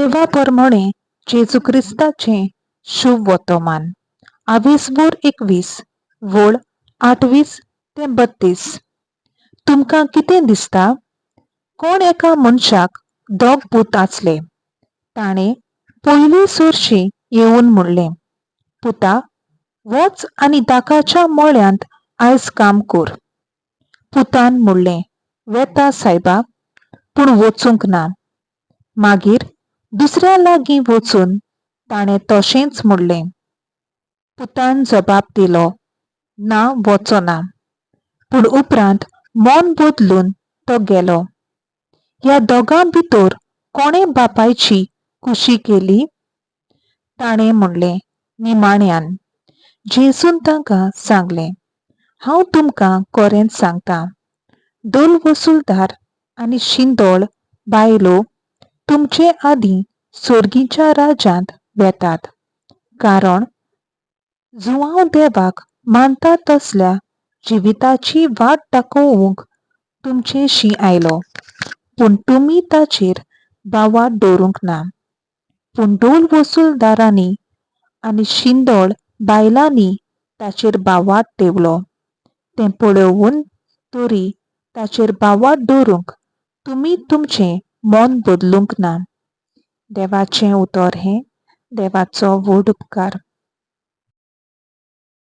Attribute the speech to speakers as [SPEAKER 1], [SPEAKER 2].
[SPEAKER 1] देवा परमणें जेजू क्रिस्ताचें शुभ वर्तमान. आवेसबोर 21, वळ 28 ते 32. तुमकां कितें दिसता? कोण एका मनशाक दोग पूत आसले. ताणें पयले सरशी येवन म्हणलें, पुता, वच आनी दाकाच्या मळ्यांत आयज काम कर. पुतान म्हणलें, वेता सायबा, पूण वचूंक ना. मागीर दुसऱ्या लागीं वचून ताणें तशेंच म्हणलें. पुतान जबाब दिलो, ना, वचना. पूण उपरांत मन बदलून तो गेलो. ह्या दोगां भितर कोणें बापायची खुशी केली? ताणें म्हणलें, निमाण्यान. जेजून तांकां सांगलें, हांव तुमकां खरेंच सांगता, दोल वसुलदार आनी शिंदोळ बायलो तुमचे आदीं सोर्गीच्या राज्यांत वेतात. कारण जुवांव देवाक मानता तसल्या जिविताची वाट दाखोवंक तुमचेशी आयलो, पूण तुमी ताचेर बावाट दवरूंक ना. पूण डोल वसुलदारांनी आनी शिंदोळ बायलांनी ताचेर बावाट देवलो. तें पळोवन तरी ताचेर बावाट दवरूंक तुमी तुमचें मन बदलूंक ना. देवाचें उतर हें. देवाचो व्हड उपकार.